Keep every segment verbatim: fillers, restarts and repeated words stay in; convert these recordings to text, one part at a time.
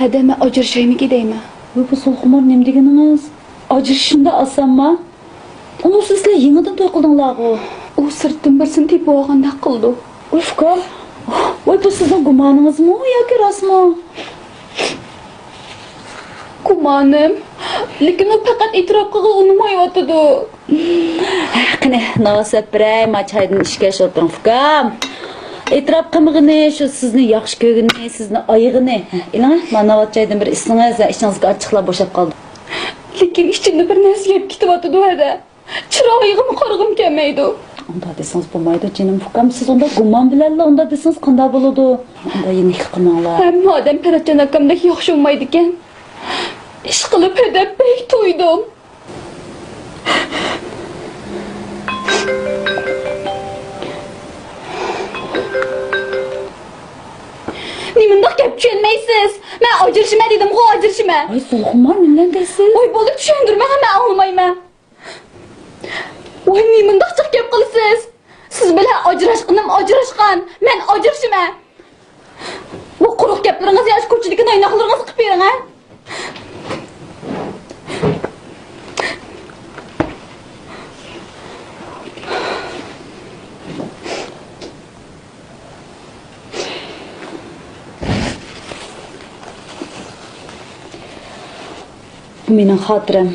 ھەدە، مەن ئاجرىشايمىكى دەيمەن. ۋوي، بۇ سولخۇمار نېمە دېگىنىڭىز؟ ئاجرىشىشنىدا ئاسانما؟ ئۇنىسى سىلەر يېڭىدىن توي قىلدىڭلارغۇ؟ ئۇ سىرتتىن بىرسىنى تېپىۋالغاندەك قىلىدۇ. ۋوي، ئۇكام، ۋوي، بۇ سىزنىڭ گۇمانىڭىزمۇ ياكى راستمۇ؟ گۇمانىم. لېكىن ئۇ پەقەت ئېتىراپ قىلغىلى ئۇنىمايۋاتىدۇ. قېنى، ناۋاسەت بېرەي، ما چايدىن ئىچكەچ ئولتۇرۇڭ، ئۇكام. ئېتىراپ قىلمىغىنى، شۇ سىزنى ياخشى كۆرگىنى، سىزنى ئايىغىنى. ھە، ئېلىڭە، ما ناۋات چايدىن بىر ئىچسىڭىز، ھە، ئىچىڭىزدىكى ئاچچىقلار بوشاپ قالىدۇ. لېكىن ئىچىمدە بىر نەرسە يەپ كېتىۋاتىدۇ ھەدە. چىرايىغىمۇ قارىغۇم كەلمەيدۇ. ئۇنداق دېسىڭىز بولمايدۇ، جېنىم ئۇكام. سىز ئۇنداق گۇمان بىلەنلا ئۇنداق دېسىڭىز قانداق بولىدۇ؟ ئۇنداق يېنىكلىق قىلماڭلار. ھەممە ئادەم پەرەتجان ئاكامدەك ياخشى بولمايدىكەن. ئىشقىلىپ ھەدە بەك تويدۇم. نېمانداق گەپ چۈشەنمەيسىز؟ مەن ئاجرىشىمەن دېدىمغۇ، ئاجرىشىمەن. ۋاي، سولخۇمار، نېمىلەر دەيسىز؟ ۋاي، بولدى، چۈشەندۈرمەڭ، مەن ئاڭلىمايمەن. ۋاي، نېمانداق جىق گەپ قىلىسىز؟ سىز بىلەن ئاجراشقىنىم ئاجراشقان، مەن ئاجرىشىمەن. بۇ قۇرۇق گەپلىرىڭىزنى ئاشۇ كوچىدىكى نايناقلىرىڭىزغا قىلىپ بېرىڭ، ھە؟ بۇ مېنىڭ خاتىرەم.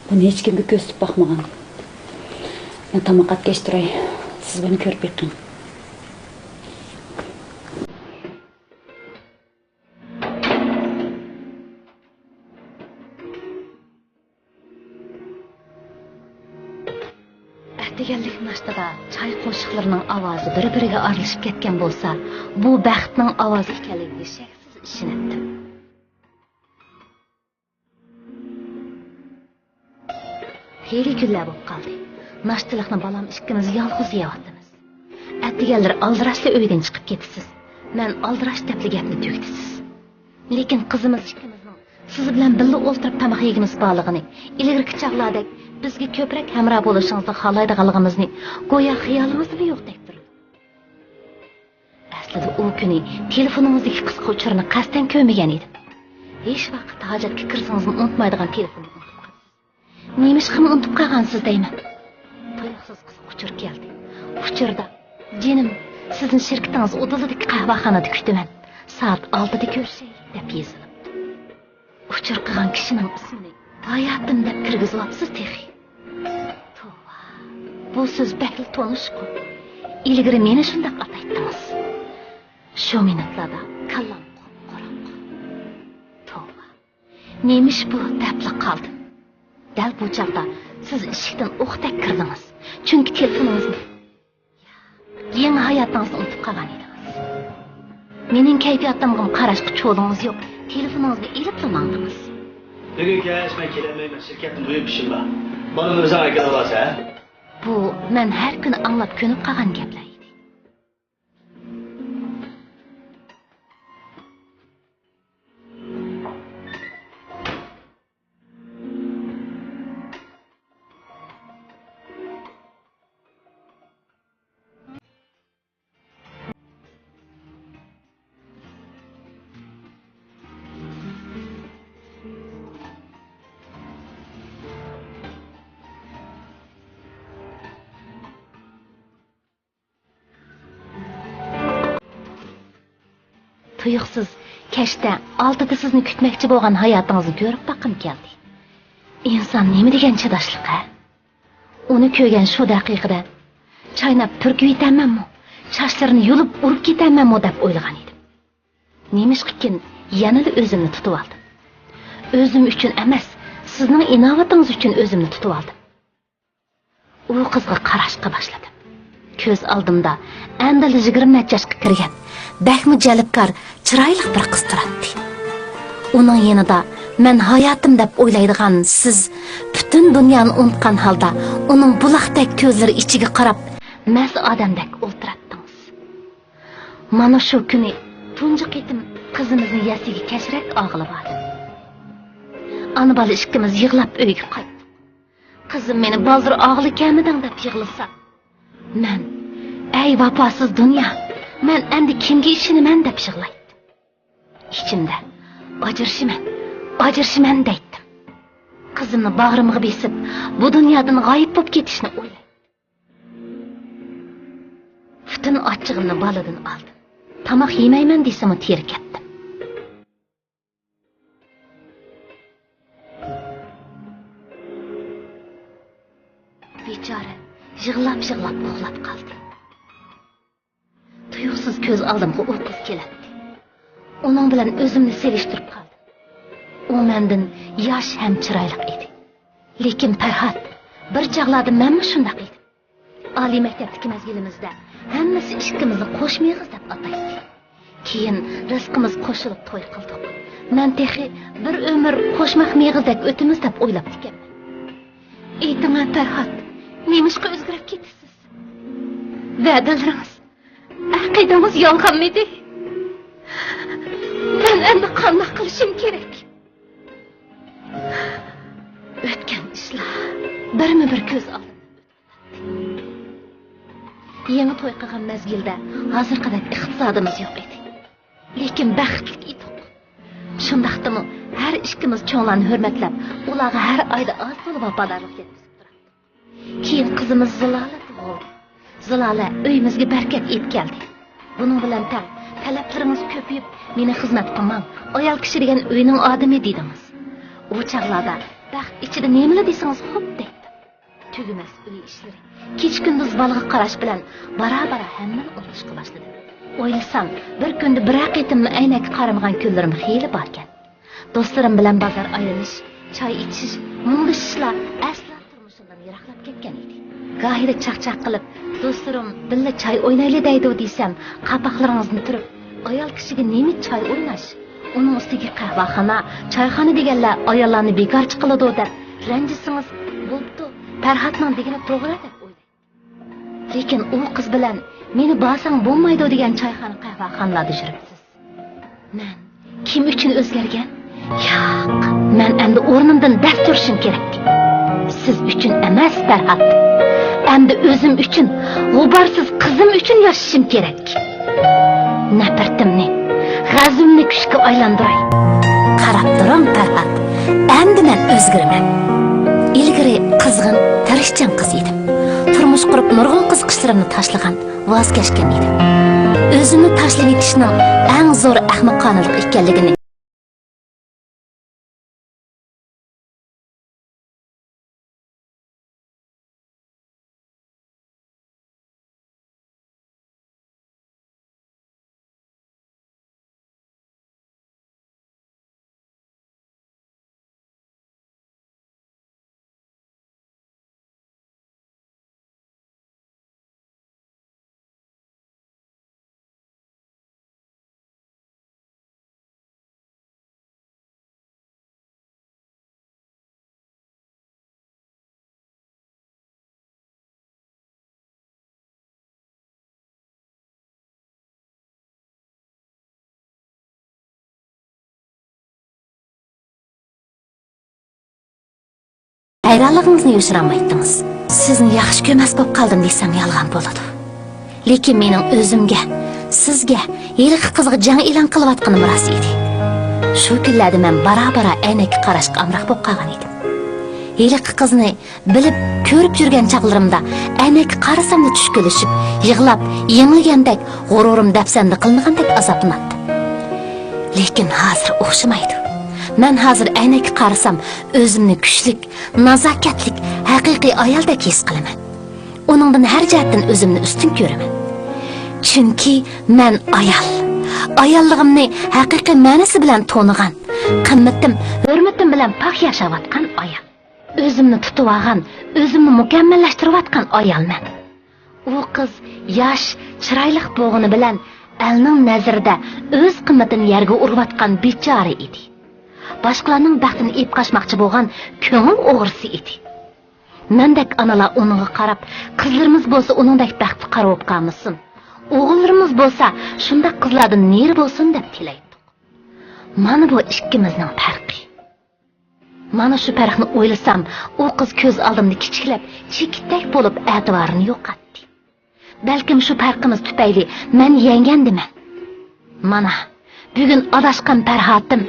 بۇنى ھېچكىمگە كۆرسىتىپ باقمىغان. مەن تاماق ئەتكەچ تۇراي. سىز بۇنى كۆرۈپ بېقىڭ. ئەتىگەنلىك ناشتىدا چاي قوشۇقلىرىنىڭ ئاۋازى بىر-بىرىگە ئارىلىشىپ كەتكەن بولسا، بۇ بەختنىڭ ئاۋازى ئىكەنلىكىگە شەكسىز ئىشىنەتتىم. خېلى كۈنلەر بولۇپ قالدى. ناشتىلىقنى بالام ئىككىمىز يالغۇز يەۋاتىمىز. ئەتىگەنلىرى ئالدىراشلا ئۆيدىن چىقىپ كېتىسىز. مەن ئالدىراش دەپلا گەپنى تۈگىتىسىز. لېكىن قىزىمىز ئىككىمىزنىڭ سىز بىلەن بىللە ئولتۇرۇپ تاماق يېگىنىمىز بارلىقىنى ئىلگىرىكى چاغلاردەك بىزگە كۆپرەك ھەمراھ بولۇشىڭىزنى خالايدىغانلىقىمىزنى گويا خىيالىمىزدىمۇ يوقتەك تۇرىدۇ. ئەسلىدە ئۇ كۈنى تېلېفونىڭىزدىكى قىسقا ئۇچۇرنى قەستەن كۆرمىگەن ئىدىم. ھېچ ۋاقىت ھاجەتكە كىرسىڭىزمۇ ئۇنتۇمايدىغان تېلېفوننى ئۇنتۇپ قاپسىز. نېمىشقىمۇ ئۇنتۇپ قالغانسىز دەيمەن. تۇيۇقسىز قىسقا ئۇچۇر كەلدى. ئۇچۇردا، «جېنىم، سىزنى شىركىتىڭىز ئۇدۇلىدىكى قەھۋەخانىدا كۈتىمەن. سائەت ئالتىدە كۆرۈشەيلى» دەپ يېزىلىپتۇ. ئۇچۇر قىلغان كىشىنىڭ ئىسمىنى ھاياتىم دەپ كىرگۈزۈۋاپسىز تېخى. توۋا، بۇ سۆز بەكلا تونۇشقۇ. ئىلگىرى مېنى شۇنداق ئاتايتتىڭىز. شۇ مىنۇتلاردا كاللام قۇپقۇرۇق. توۋا، نېمىش بۇ دەپلا قالدىم. دەل بۇ چاغدا سىز ئىشىكتىن ئوقتەك كىردىڭىز. چۈنكى تېلېفونىڭىزنى يېڭى ھاياتىڭىزنى ئۇنتۇپ قالغان ئىدىڭىز. مېنىڭ كەيپىياتىمغىمۇ قاراشقا چولىڭىز يوق، تېلېفونىڭىزنى ئېلىپلا ماڭدىڭىز. بۈگۈن كەچ مەن كېلەلمەيمەن، شىركەتتە مۇھىم ئىشىم بار. بالىنى ئۆزۈڭ ئەكېلىۋالارسەن، ھە؟ بۇ مەن ھەر كۈنى ئاڭلاپ كۆنۈپ قالغان گەپلەر ئىدى. تۇيۇقسىز كەچتە ئالتىدا سىزنى كۈتمەكچى بولغان ھاياتىڭىزنى كۆرۈپ باققۇم كەلدى. ئىنسان نېمە دېگەن چىداشلىق، ھە؟ ئۇنى كۆرگەن شۇ دەقىقىدە چايناپ پۈركۈۋېتەرمەنمۇ، چاچلىرىنى يۇلۇپ ئۇرۇپ كېتەرمەنمۇ دەپ ئويلىغان ئىدىم. نېمىشقىكىن يەنىلا ئۆزۈمنى تۇتۇۋالدىم. ئۆزۈم ئۈچۈن ئەمەس، سىزنىڭ ئىناۋىتىڭىز ئۈچۈن ئۆزۈمنى تۇتۇۋالدىم. ئۇ قىزغا قاراشقا باشلىدىم. كۆز ئالدىمدا ئەمدىلا يىگىرمە نەچچە ياشقا كىرگەن، بەكمۇ جەلپكار، چىرايلىق بىر قىز تۇراتتى. ئۇنىڭ يېنىدا مەن ھاياتىم دەپ ئويلايدىغان سىز پۈتۈن دۇنيانى ئۇنتقان ھالدا ئۇنىڭ بۇلاقتەك كۆزلىرى ئىچىگە قاراپ، مەست ئادەمدەك ئولتۇراتتىڭىز. مانا شۇ كۈنى تۇنجى قېتىم قىزىمىزنى يەسلىگە كەچرەك ئالغىلى باردىم. ئانا-بالا ئىككىمىز يىغلاپ ئۆيگە قايتتۇق. قىزىم مېنى بالدۇر ئالغىلى كەلمىدىڭ دەپ يىغلىسا، مەن، «ئەي ۋاپاسىز دۇنيا، مەن ئەمدى كىمگە ئىشىنىمەن؟» دەپ يىغلايتتىم. ئىچىمدە، «ئاجرىشىمەن، ئاجرىشىمەن» دەيتتىم. قىزىمنى باغرىمغا بېسىپ، بۇ دۇنيادىن غايىب بولۇپ كېتىشنى ئويلايتتىم. پۈتۈن ئاچچىقىمنى بالىدىن ئالدىم. تاماق يېمەيمەن دېسىمۇ تېرىكەتتىم. بىچارە يىغلاپ-يىغلاپ ئۇخلاپ قالدى. تۇيۇقسىز كۆز ئالدىمغا ئۇ قىز كېلەتتى. ئۇنىڭ بىلەن ئۆزۈمنى سېلىشتۇرۇپ قالدىم. ئۇ مەندىن ياش ھەم چىرايلىق ئىدى. لېكىن پەرھات، بىر چاغلاردا مەنمۇ شۇنداق ئىدىم. ئالىي مەكتەپتىكى مەزگىلىمىزدە ھەممىسى ئىككىمىزنى قوش مېغىز دەپ ئاتايتتى. كېيىن رىزقىمىز قوشۇلۇپ توي قىلدۇق. مەن تېخى بىر ئۆمۈر قوشماق مېغىزدەك ئۆتىمىز دەپ ئويلاپتىكەنمەن. ئېيتىڭە پەرھات، نېمىشقا ئۆزگىرىپ كېتىسىز؟ ۋەدىلىرىڭىز، ئەقىدىڭىز يالغانمىدى؟ مەن ئەمدى قانداق قىلىشىم كېرەك؟ ئۆتكەن ئىشلار بىرمۇ بىر كۆز ئالدىمدىن ئۆتۈپ كەتتى. يېڭى توي قىلغان مەزگىلدە ھازىرقىدەك ئىقتىسادىمىز يوق ئىدى. لېكىن بەختلىك ئىدۇق. شۇنداقتىمۇ ھەر ئىككىمىز چوڭلارنى ھۆرمەتلەپ، ئۇلارغا ھەر ئايدا ئاز تولا ۋاپادارلىق يەتكۈزۈپ تۇراتتۇق. كېيىن قىزىمىز زىلالە تۇغۇلدى. زىلالە ئۆيىمىزگە بەرىكەت ئېلىپ كەلدى. بۇنىڭ بىلەن تەڭ تەلەپلىرىڭىز كۆپىيىپ، مېنى خىزمەتكە ئالماڭ، ئايال كىشى دېگەن ئۆينىڭ ئادىمى دېدىڭىز. ئۇ چاغلاردا بەخت ئىچىدە نېمىلا دېسىڭىز خوپ دەيتتىم. تۈگىمەس ئۆي ئىشلىرى، كېچە-كۈندۈز بالىغا قاراش بىلەن بارا-بارا ھەممىنى ئۇنتۇشقا باشلىدىم. ئويلىسام، بىر كۈندە بىرەر قېتىممۇ ئەينەككە قارىمىغان كۈنلىرىم خېلى باركەن. دوستلىرىم بىلەن بازار ئايلىنىش، چاي ئىچىش، مۇڭدىشىشلار ئەسلا تۇرمۇشۇمدىن يىراقلاپ كەتكەن ئىدى. گاھىدا چاقچاق قىلىپ، «دوستلىرىم بىللە چاي ئوينايلى» دەيدۇ دېسەم، قاپاقلىرىڭىزنى تۈرۈپ، «ئايال كىشىگە نېمە چاي ئويناش؟ ئۇنىڭ ئۈستىگە قەھۋەخانا، چايخانا دېگەنلەر ئاياللارنى بىكارچى قىلىدۇ» دەپ رەنجىسىڭىز، بوپتۇ، پەرھاتنىڭ دېگىنى توغرا دەپ ئويلايتتىم. لېكىن ئۇ قىز بىلەن مېنى بارساڭ بولمايدۇ دېگەن چايخانا، قەھۋەخانىلاردا يۈرۈپسىز. مەن كىم ئۈچۈن ئۆزگەرگەن؟ ياق، مەن ئەمدى ئورنۇمدىن دەس تۇرۇشۇم كېرەك. سىز ئۈچۈن ئەمەس، پەرھات. ئەمدى ئۆزۈم ئۈچۈن، غۇبارسىز قىزىم ئۈچۈن ياشىشىم كېرەك. نەپرىتىمنى، غەزىپىمنى كۈچكە ئايلاندۇراي. قاراپ تۇرۇڭ، پەرھات. ئەمدى مەن ئۆزگىرىمەن. ئىلگىرى قىزغىن، تىرىشچان قىز ئىدىم. تۇرمۇش قۇرۇپ، نۇرغۇن قىزىقىشلىرىمنى تاشلىغان، ۋاز كەچكەن ئىدىم. ئۆزۈمنى تاشلىۋېتىشنىڭ ئەڭ زور ئەخمىقانىلىق ئىكەنلىكىنى ھەيرانلىقىڭىزنى يوشۇرالمايتتىڭىز. سىزنى ياخشى كۆرمەس بولۇپ قالدىم دېسەم يالغان بولىدۇ. لېكىن مېنىڭ ئۆزۈمگە، سىزگە، ھېلىقى قىزغا جەڭ ئېلان قىلىۋاتقىنىم راست ئىدى. شۇ كۈنلەردە مەن بارا-بارا ئەينەككە قاراشقا ئامراق بولۇپ قالغان ئىدىم. ھېلىقى قىزنى بىلىپ، كۆرۈپ يۈرگەن چاغلىرىمدا ئەينەككە قارىساملا چۈشكۈنلىشىپ، يىغلاپ، يېڭىلگەندەك، غۇرۇرۇم دەپسەندە قىلىنغاندەك ئازابلىناتتىم. لېكىن ھازىر ئوخشىمايدۇ. مەن ھازىر ئەينەككە قارىسام، ئۆزۈمنى كۈچلۈك، نازاكەتلىك، ھەقىقىي ئايالدەك ھېس قىلىمەن. ئۇنىڭدىن ھەر جەھەتتىن ئۆزۈمنى ئۈستۈن كۆرىمەن. چۈنكى مەن ئايال. ئاياللىقىمنى ھەقىقىي مەنىسى بىلەن تونۇغان، قىممىتىم، ھۆرمىتىم بىلەن پاك ياشاۋاتقان ئايال. ئۆزۈمنى تۇتۇۋالغان، ئۆزۈمنى مۇكەممەللەشتۈرۈۋاتقان ئايالمەن. ئۇ قىز ياش، چىرايلىق بولغىنى بىلەن ئەلنىڭ نەزىرىدە ئۆز قىممىتىنى يەرگە ئۇرۇۋاتقان بىچارە ئىدى. باشقىلارنىڭ بەختىنى ئېلىپ قاچماقچى بولغان كۆڭۈل ئوغرىسى ئىدى. مەندەك ئانىلار ئۇنىڭغا قاراپ، قىزلىرىمىز بولسا ئۇنىڭدەك بەختلىك قارا بولۇپ قالمىسۇن، ئوغۇللىرىمىز بولسا شۇنداق قىزلاردىن نېرى بولسۇن دەپ تىلەيتتۇق. مانا بۇ ئىككىمىزنىڭ پەرقى. مانا شۇ پەرقنى ئويلىسام، ئۇ قىز كۆز ئالدىمدا كىچىكلەپ، چېكىتتەك بولۇپ ئەتىۋارىنى يوقاتتى. بەلكىم شۇ پەرقىمىز تۈپەيلى مەن يەڭگەندىمەن. مانا، بۈگۈن ئاداشقان پەرھاتىم،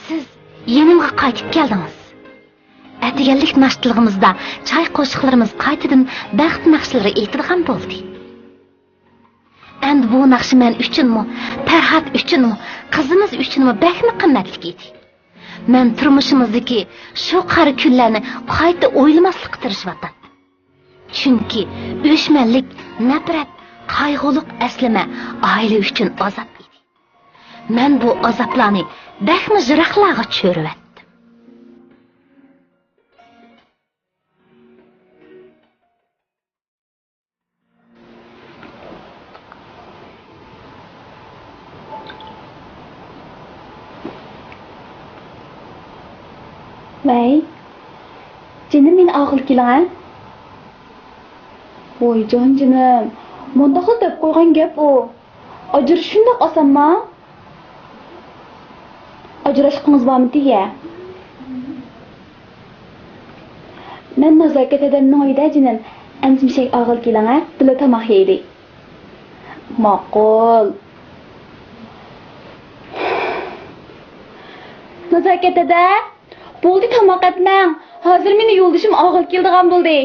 سىز يېنىمغا قايتىپ كەلدىڭىز. ئەتىگەنلىك ناشتىلىقىمىزدا چاي قوشۇقلىرىمىز قايتىدىن بەخت ناخشىلىرى ئېيتىدىغان بولدى. ئەمدى بۇ ناخشا مەن ئۈچۈنمۇ، پەرھات ئۈچۈنمۇ، قىزىمىز ئۈچۈنمۇ بەكمۇ قىممەتلىك ئىدى. مەن تۇرمۇشىمىزدىكى شۇ قارا كۈنلەرنى قايتا ئويلىماسلىققا تىرىشىۋاتاتتىم. چۈنكى ئۆچمەنلىك، نەپرەت، قايغۇلۇق ئەسلىمە ئائىلە ئۈچۈن ئازاب ئىدى. مەن بۇ ئازابلارنى بەكمۇ يىراقلارغا چۆرۈۋەتتىم. ۋەي، جېنىم، مېنى ئالغىلى كېلىڭە. ۋوي جان جېنىم، مۇنداقلا دەپ قويغان گەپ ئۇ. ئاجرىشىش شۇنداق ئاسانما؟ ئاجراشقۇڭىز بارمىدى يە؟ مەن نازاكەت ھەدەمنىڭ ئۆيىدە جېنىم. ئەمسە مىشەك ئالغىلى كېلىڭە، بىللە تاماق يەيلى. ماقۇل. نازاكەت ھەدە، بولدى، تاماق ئەتمەڭ. ھازىر مېنى يولدىشىم ئالغىلى كېلىدىغان بولدى.